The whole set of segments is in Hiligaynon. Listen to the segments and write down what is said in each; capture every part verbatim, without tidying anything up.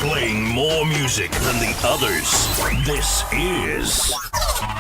Playing more music than the others. This is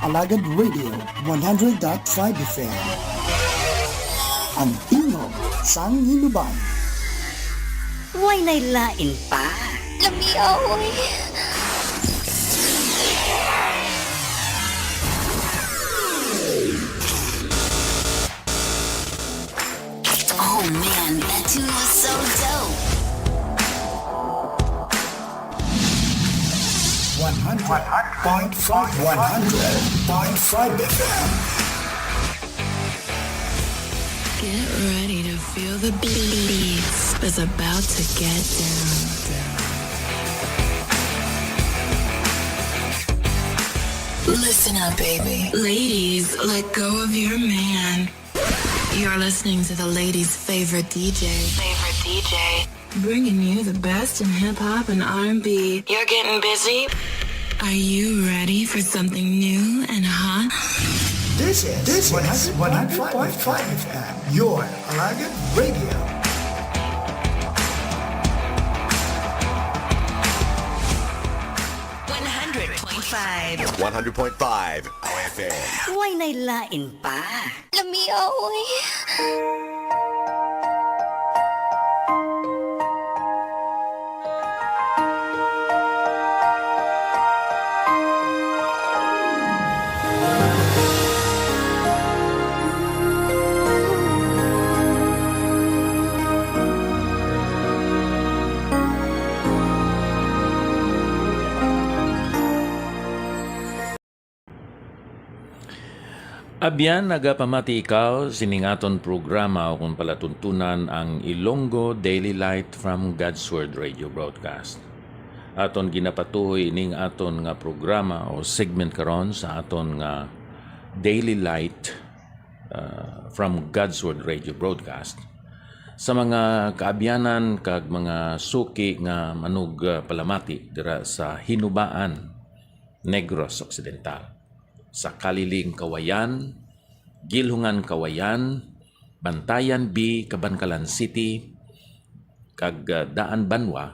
Alagad Radio one hundred dot five F M. Ang tingog sang Hinubaan. Way nay lain pa. Lamia, oy. Oh man, that tune was so dope. One hundred point five, one hundred point five F M. Get ready to feel the beats. It's about to get down. Listen up, baby. Ladies, let go of your man. You're listening to the ladies' favorite D J. Favorite D J. Bringing you the best in hip hop and R and B. You're getting busy? Are you ready for something new and hot? This is, this is one hundred point five F M, your Alagad Radio. One hundred point five. One hundred point five F M. Way nay lain pa. Lamia, oy. Abyan, nagapamati ikaw sining aton programa, o kung palatuntunan, ang Ilonggo Daily Light from God's Word Radio Broadcast. Aton ginapatuhoy ining aton nga programa o segment karon sa aton nga Daily Light, ah, from God's Word Radio Broadcast sa mga kaabyanan kag mga suki nga manug-, ah, palamati dira sa Hinubaan, Negros Occidental, sa Kaliling, Cauayan, Guilhongan, Cauayan, Bantayan B, Kabankalan City, kag, ah, Daan Banwa,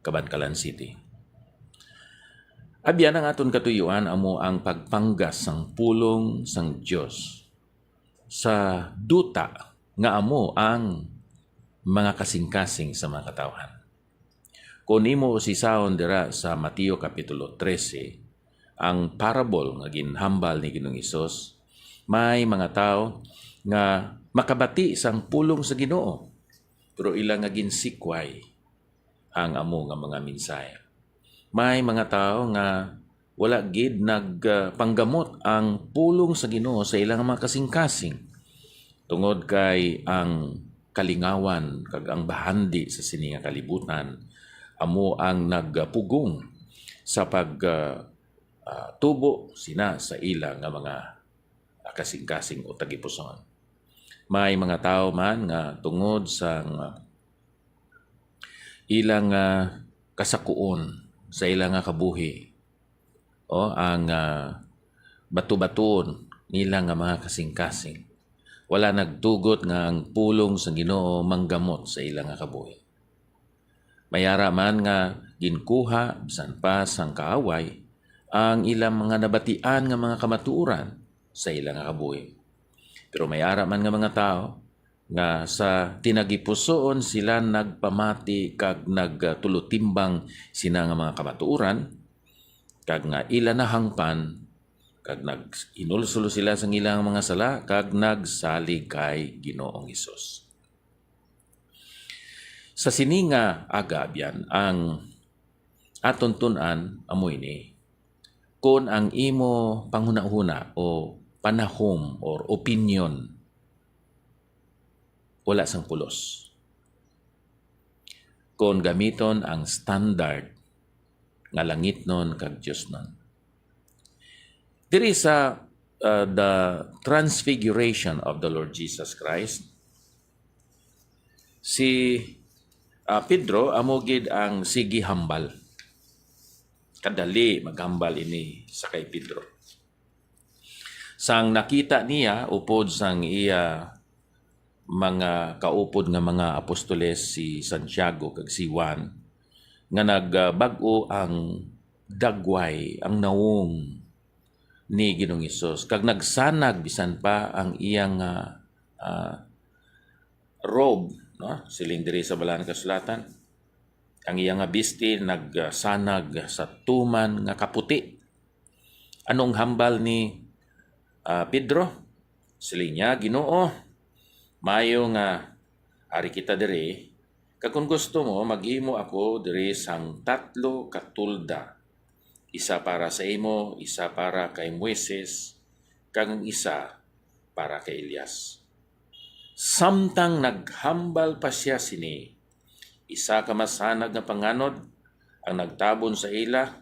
Kabankalan City. Abyan, ang aton katuyuan amo ang pagpanggas sang pulong sang Dios sa duta nga amo ang mga kasingkasing sa mga katawhan. Kon imo usisahon dira sa Mateo Kapitulo trese, ang parable nga ginhambal ni Ginoong Hesus, may mga tawo nga makabati sang pulong sa Ginoo, pero ila nga ginsikway ang amo nga mga mensahe. May mga tawo nga wala gid nagpanggamot ang pulong sa Ginoo sa ilang mga kasingkasing, tungod kay ang kalingawan kag ang bahandi sa sini nga kalibutan amo ang nagpugong sa pag, ah, ah, tubo sina sa ila nga mga kasingkasing o tagipusoon. May mga tawo man nga tungod sang ilang, ah, kasakuon sa ila nga kabuhi, o ang, ah, bato-batuon nila nga mga kasingkasing, wala nagtugot nga ang pulong sa Ginoo manggamot sa ila nga kabuhi. May ara man nga ginkuha bisan pa sang kaaway ang ilang mga nabatian nga mga kamatuoran sa ila nga kabuhi. Pero may ara man nga mga tawo nga sa tinagipusoon sila nagpamati kag nagtulutimbang sina nga mga kamatuoran, kag nga ila nahangpan, kag nag-, hinulsol sila sang ilang mga sala, kag nagsalig kay Ginoong Hesus. Sa sini nga aga, abyan, ang aton tun-an amo ini, kon ang imo panghunahuna o panahom or opinyon wala sang pulos, kon gamiton ang standard nga langitnon kag diosnon. Diri sa, uh, the transfiguration of the Lord Jesus Christ, si, uh, Pedro amo gid ang sige hambal. Kadali maghambal ini sa kay Pedro. Sang nakita niya upod sang iya mga kaupod nga mga apostoles, si Santiago kag si Juan, nga nagbag-o ang dagway, ang nawong ni Ginoong Hesus, kag nagsanag bisan pa ang iyang, ah, ah, robe, no? Siling diri sa Balaan Kasulatan, ang iya nga bisti nagsanag sa tuman nga kaputi. Anong hambal ni, ah, Pedro? Siling niya, "Ginoo, maayo nga ari kita diri, kag kon gusto mo, maghimo ako diri sang tatlo ka tolda, isa para sa imo, isa para kay Moises, kag ang isa para kay Elias." Samtang naghambal pa sia sini, isa ka masanag nga panganod ang nagtabon sa ila,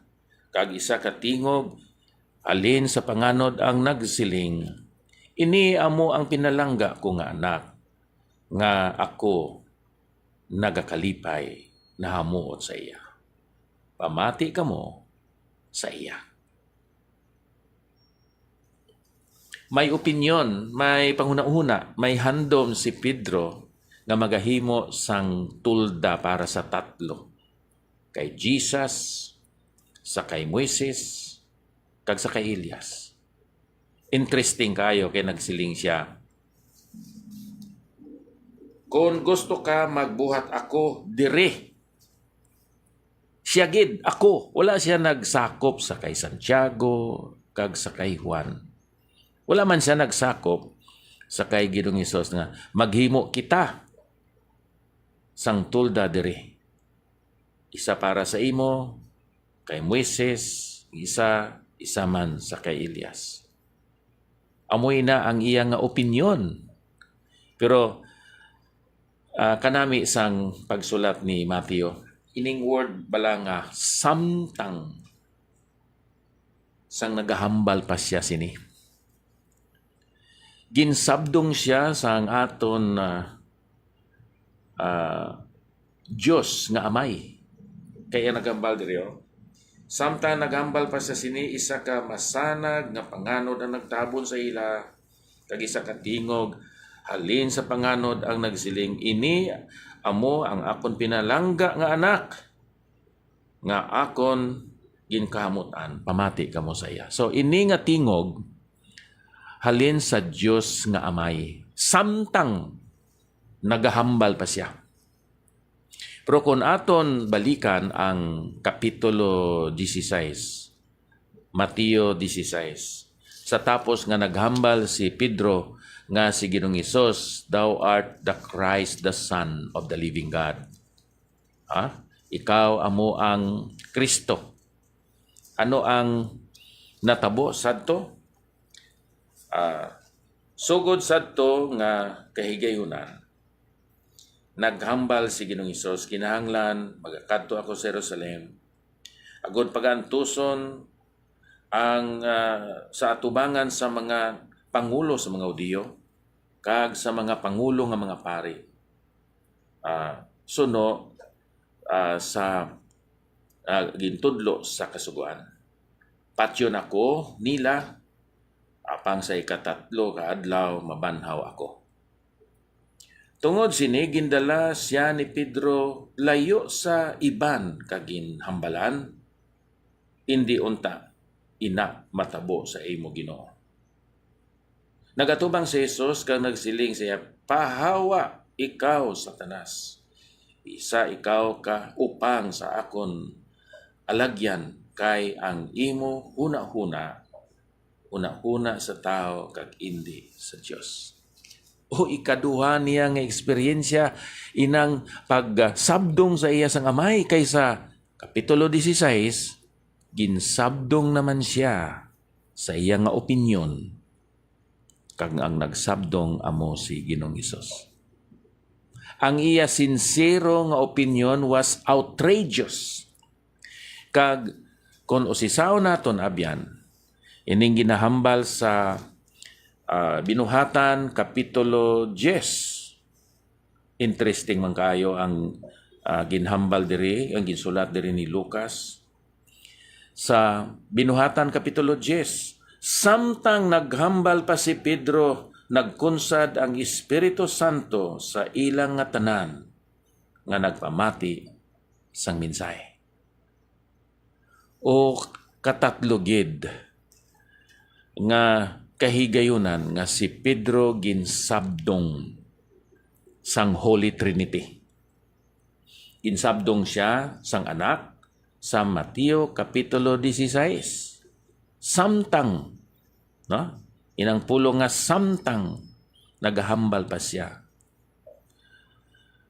kag isa ka tingog halin sa panganod ang nagsiling, "Ini amo ang pinalangga ko nga Anak, nga ako nagakalipay nahamuot sa iya. Pamati kamo sa iya." May opinyon, may panghunahuna, may handom si Pedro nga magahimo sang tolda para sa tatlo, kay Jesus, sa kay Moises, kag sa kay Elias. Interesting kaayo kay nagsiling sia, "Kon gusto ka, magbuhat ako diri." Siya gid, ako. Wala siya nagsakop sa kay Santiago kag sa kay Juan. Wala man siya nagsakop sa kay Ginoong Hesus nga, "Maghimo kita sang tolda diri. Isa para sa imo, kay Moises, isa, isa man sa kay Elias." Amo ina ang iya nga opinyon. Pero, ah, kanami sang pagsulat ni Mateo, ining word bala nga samtang, sang nagahambal pa sia sini, ginsabdong sia sang aton, ah, ah, Dios nga Amay. Kay ang naghambal diri, oh. "Samtang naghambal pa sia sini, isa ka masanag nga panganod ang nagtabon sa ila, kag isa ka tingog halin sa panganod ang nagsiling, 'Ini amo ang akon pinalangga nga Anak, nga akon ginkahamut-an. Pamati kamo sa iya.'" So, ini nga tingog halin sa Dios nga Amay, samtang nagahambal pa sia. Pero kung aton balikan ang Kapitulo dieciséis, Mateo dieciséis, sa tapos nga naghambal si Pedro nga si Ginoong Hesus, "Thou art the Christ, the Son of the living God." Ha? Ikaw amo ang Kristo. Ano ang natabo sadto? Ah, sugod sadto nga kahigayunan, naghambal si Ginoong Hesus, "Kinahanglan magakadto ako sa Jerusalem, agod pagaantuson ang, ah, sa atubangan sa mga pangulo sa mga Hudiyo, kag sa mga pangulo nga mga pari, ah, suno, ah, sa, ah, gintudlo sa Kasugoan. Patyon ako nila, apang sa ikatatlo ka adlaw mabanhaw ako." Tungod sini, gindala sia ni Pedro layo sa iban kag ginhambalan, "Indi unta ina matabo sa imo, Ginoo." Nagatubang si Jesus kag nagsiling sa iya, "Pahawa ikaw, Satanas! Isa ikaw ka upang sa akon alagyan, kay ang imo hunahuna, hunahuna sa tawo kag indi sa Dios." O ikaduha niya nga eksperyensya, inang pagsabdong sa iya sang Amay, kay sa Kapitulo dieciséis, ginsabdong naman sia sa iya nga opinyon, kag ang nagsabdong amo si Ginoong Hesus. Ang iya sinsero nga opinyon was outrageous. Kag kon usisaon naton, abyan, ining ginahambal sa, ah, Binuhatan, Kapitulo diyes. Interesting man kaayo ang, ah, ginhambal diri, ang ginsulat diri ni Lucas. Sa Binuhatan, Kapitulo diyes, samtang naghambal pa si Pedro, nagkunsad ang Espiritu Santo sa ila nga tanan nga nagpamati sang mensahe. O katatlo gid nga kahigayunan nga si Pedro ginsabdong sang Holy Trinity. Ginsabdong sia sang Anak sa Mateo Kapitulo dieciséis. Samtang, no? Inang pulong nga samtang nagahambal pa sia.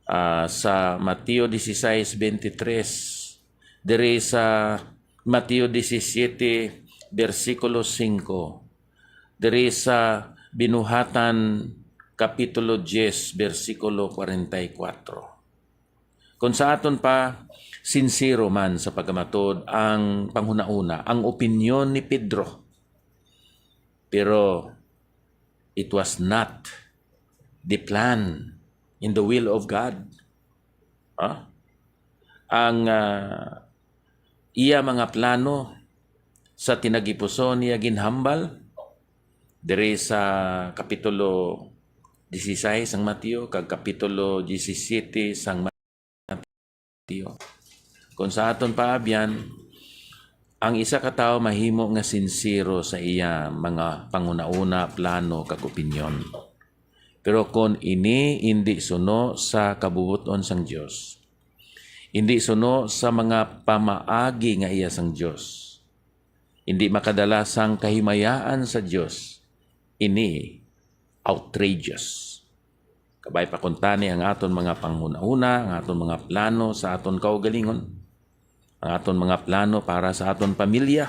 Ah, sa Mateo dieciséis veintitrés, diri sa Mateo diecisiete, bersikulo singko, diri sa Binuhatan, Kapitulo diyes, bersikulo kwarenta y kuwatro. Kung sa aton pa, sinsero man sa pagkamatod ang panghunahuna, ang opinyon ni Pedro. Pero it was not the plan in the will of God. Ha? Ang, ah, iya mga plano sa tinagipuson niya ginhambal diri sa Kapitulo dieciséis sang Mateo kag Kapitulo diecisiete sang Mateo. Kung sa aton paabyan, ang isa ka tawo mahimo nga sinsero sa iya mga panghunahuna, plano, kag opinyon. Pero kon ini indi suno sa kabubot-on sang Dios, indi suno sa mga pamaagi nga iya sang Dios, indi makadala sang kahimayaan sa Dios, ini outrageous. Kabay pa kuntani ang aton mga panghunahuna, ang aton mga plano sa aton kaugalingon, ang aton mga plano para sa aton pamilya,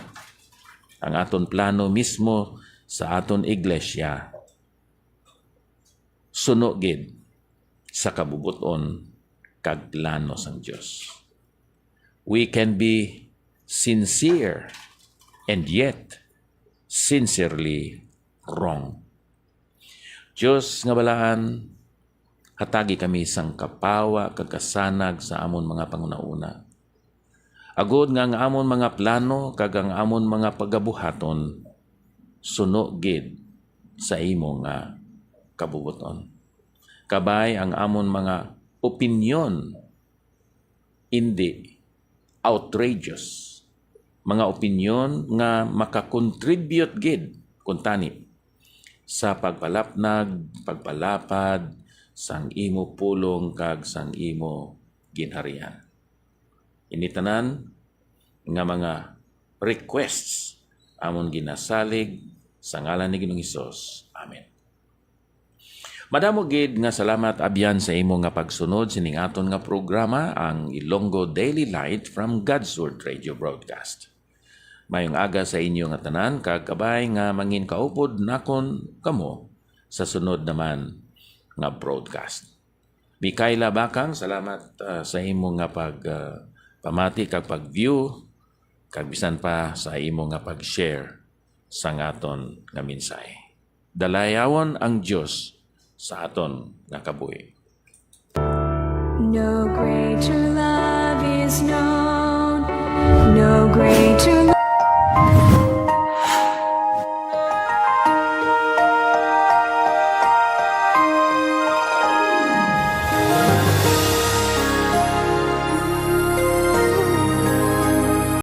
ang aton plano mismo sa aton iglesia, suno gid sa kabubot-on kag plano sang Dios. We can be sincere and yet sincerely wrong. Dios nga balaan, hatagi kami sang kapawa kag kasanag sa amon mga panghunahuna, agod nga ang amon mga plano kag ang amon mga pagabuhaton suno gid sa imo nga kabubot-on. Kabay ang amon mga opinyon indi outrageous, mga opinyon nga makakontribute gid kuntani sa pagpalapnag, pagpalapad sang imo pulong kag sang imo ginharian. Ini tanan nga mga requests amon ginasalig sa ngalan ni Ginoong Hesus. Amen. Madamo gid nga salamat, abyan, sa imo nga pagsunod sining aton nga programa, ang Ilonggo Daily Light from God's Word Radio Broadcast. Mayong aga sa inyo nga tanan, kag kabay nga mangin kaupod nakon kamo sa sunod naman nga broadcast. Mikaela Bakang, salamat, ah, sa imo nga pag, ah, pamati kag pag-view, kag bisan pa sa imo nga pag-share sang aton nga mensahe. Dalayawon ang Dios sa aton nga kabuhi. No greater love is known, no greater